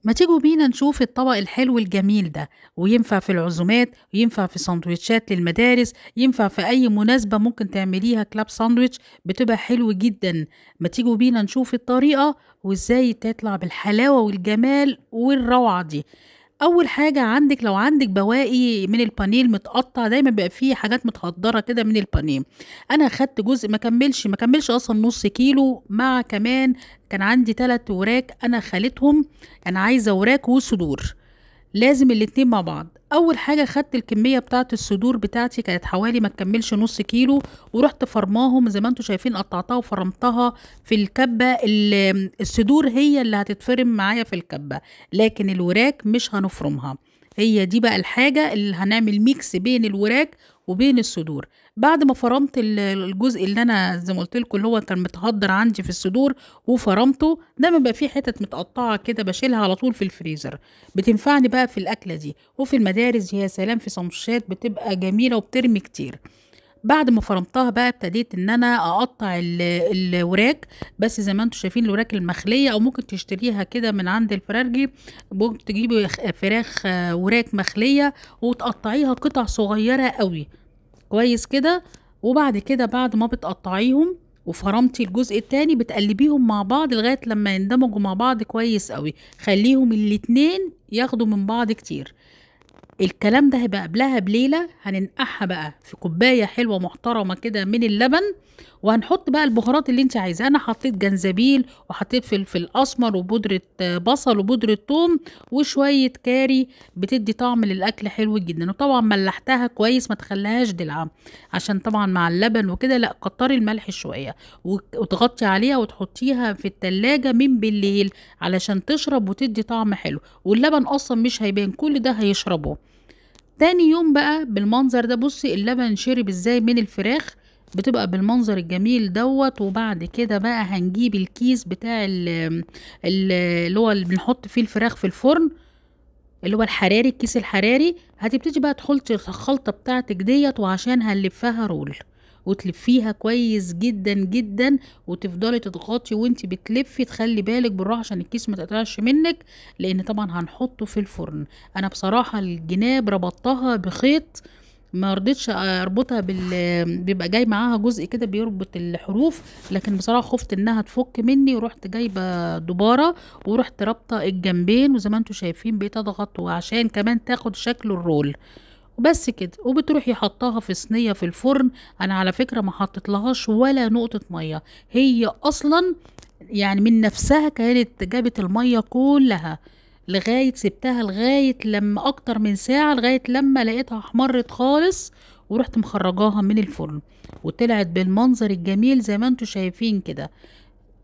ما تيجوا بينا نشوف الطبق الحلو الجميل ده، وينفع في العزومات، وينفع في سندوتشات للمدارس، ينفع في اي مناسبة ممكن تعمليها club sandwich، بتبقى حلو جدا. ما تيجوا بينا نشوف الطريقة وازاي تطلع بالحلاوة والجمال والروعة دي. اول حاجة عندك، لو عندك بواقي من البانيه متقطع، دايما بيبقى فيه حاجات متهدرة كده من البانيه. انا خدت جزء ما كملش اصلا نص كيلو، مع كمان كان عندي 3 وراك انا خالتهم. انا عايزة وراك وصدور، لازم الاتنين مع بعض. اول حاجة خدت الكمية بتاعت الصدور بتاعتي، كانت حوالي ما تكملش نص كيلو، ورحت فرماهم زي ما انتم شايفين، قطعتها وفرمتها في الكبة. الصدور هي اللي هتتفرم معايا في الكبة، لكن الوراك مش هنفرمها. هي دي بقى الحاجة اللي هنعمل mix بين الوراك وبين الصدور. بعد ما فرمت الجزء اللي انا زي ما قلت لكم اللي هو كان متهدر عندي في الصدور وفرمته، دايما بقى فيه حتت متقطعه كده بشيلها على طول في الفريزر، بتنفعني بقى في الاكلة دي وفي المدارس. يا سلام في سندوتشات بتبقى جميلة وبترمي كتير. بعد ما فرمتها بقى ابتديت ان انا اقطع الوراك، بس زي ما انتم شايفين الوراك المخليه، او ممكن تشتريها كده من عند الفرارجي، ممكن تجيبي فراخ وراك مخليه وتقطعيها قطع صغيرة قوي كويس كده. وبعد كده بعد ما بتقطعيهم وفرمتي الجزء التاني بتقلبيهم مع بعض لغاية لما يندمجوا مع بعض كويس قوي، خليهم الاتنين ياخدوا من بعض كتير. الكلام ده هيبقى قبلها بليلة. هننقعها بقى في كوباية حلوة محترمة كده من اللبن، وهنحط بقى البهارات اللي انت عايزاها. انا حطيت جنزبيل وحطيت فلفل اسمر وبودرة بصل وبودرة ثوم وشوية كاري، بتدي طعم للاكل حلو جدا. وطبعا ملحتها كويس، ما تخليهاش دلعة عشان طبعا مع اللبن وكده، لا كتري الملح شوية، وتغطي عليها وتحطيها في التلاجة من بالليل علشان تشرب وتدي طعم حلو، واللبن اصلا مش هيبان، كل ده هيشربه. تاني يوم بقى بالمنظر ده، بصي اللبن شرب ازاي من الفراخ، بتبقى بالمنظر الجميل دوت. وبعد كده بقى هنجيب الكيس بتاع اللي هو اللي بنحط فيه الفراخ في الفرن، اللي هو الحراري، الكيس الحراري. هتبتدي بقى تخلطي الخلطة بتاعتك ديت، وعشان هنلفها roll، وتلفيها كويس جدا جدا، وتفضلي تضغطي وانتي بتلفي، تخلي بالك بالراحة عشان الكيس ما تقطعش منك، لان طبعا هنحطه في الفرن. انا بصراحة الجناب ربطتها بخيط، ما رضيتش اربطها بيبقى جاي معاها جزء كده بيربط الحروف، لكن بصراحة خفت انها تفك مني، ورحت جايبه دباره ورحت رابطه الجنبين، وزي ما انتم شايفين بقيت اضغط، وعشان كمان تاخد شكل ال roll وبس كده. وبتروحي حطاها في صينية في الفرن. انا على فكرة ما حطيتلهاش ولا نقطة مية، هي اصلا من نفسها كانت جابت المية كلها، لغاية سبتها لغاية لما اكتر من ساعة، لغاية لما لقيتها احمرت خالص، ورحت مخرجاها من الفرن، وطلعت بالمنظر الجميل زي ما انتم شايفين كده.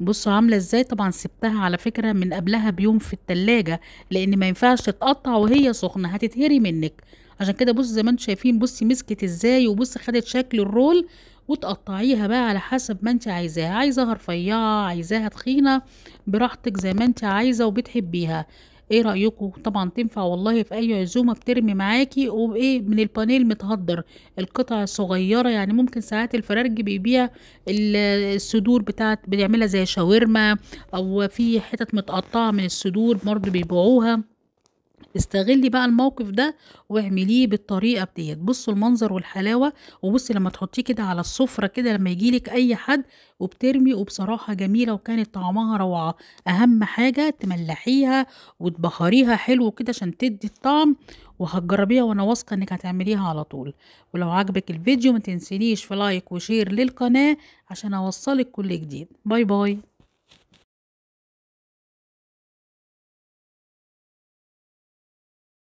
بصوا عاملة ازاي. طبعا سبتها على فكرة من قبلها بيوم في التلاجة، لان ما ينفعش تتقطع وهي سخنة، هتتهري منك. عشان كده بصوا زي ما انتم شايفين، بصي مسكت ازاي، وبصي خدت شكل ال roll. وتقطعيها بقى على حسب ما انت عايزاها، عايزاها رفيعة، عايزاها تخينة، براحتك زي ما انت عايزة وبتحبيها. ايه رأيكم؟ طبعا تنفع والله في اي عزومة، بترمي معاكي. وبايه من البانيه المتهدر، القطع الصغيرة، ممكن ساعات الفرارجي بيبيع الصدور بتاعت، بيعملها زي شاورما، او في حتت متقطعة من الصدور برضو بيبيعوها. استغلي بقى الموقف ده واعمليه بالطريقة ديت. بصوا المنظر والحلاوة، وبصي لما تحطيه كده على السفرة كده لما يجيلك اي حد، وبترمي، وبصراحة جميلة وكانت طعمها روعة. اهم حاجة تملحيها وتبهريها حلو كده عشان تدي الطعم، وهتجربيها وانا واثقة انك هتعمليها على طول. ولو عجبك الفيديو ما تنسينيش في like و share للقناة عشان اوصلك كل جديد. bye bye.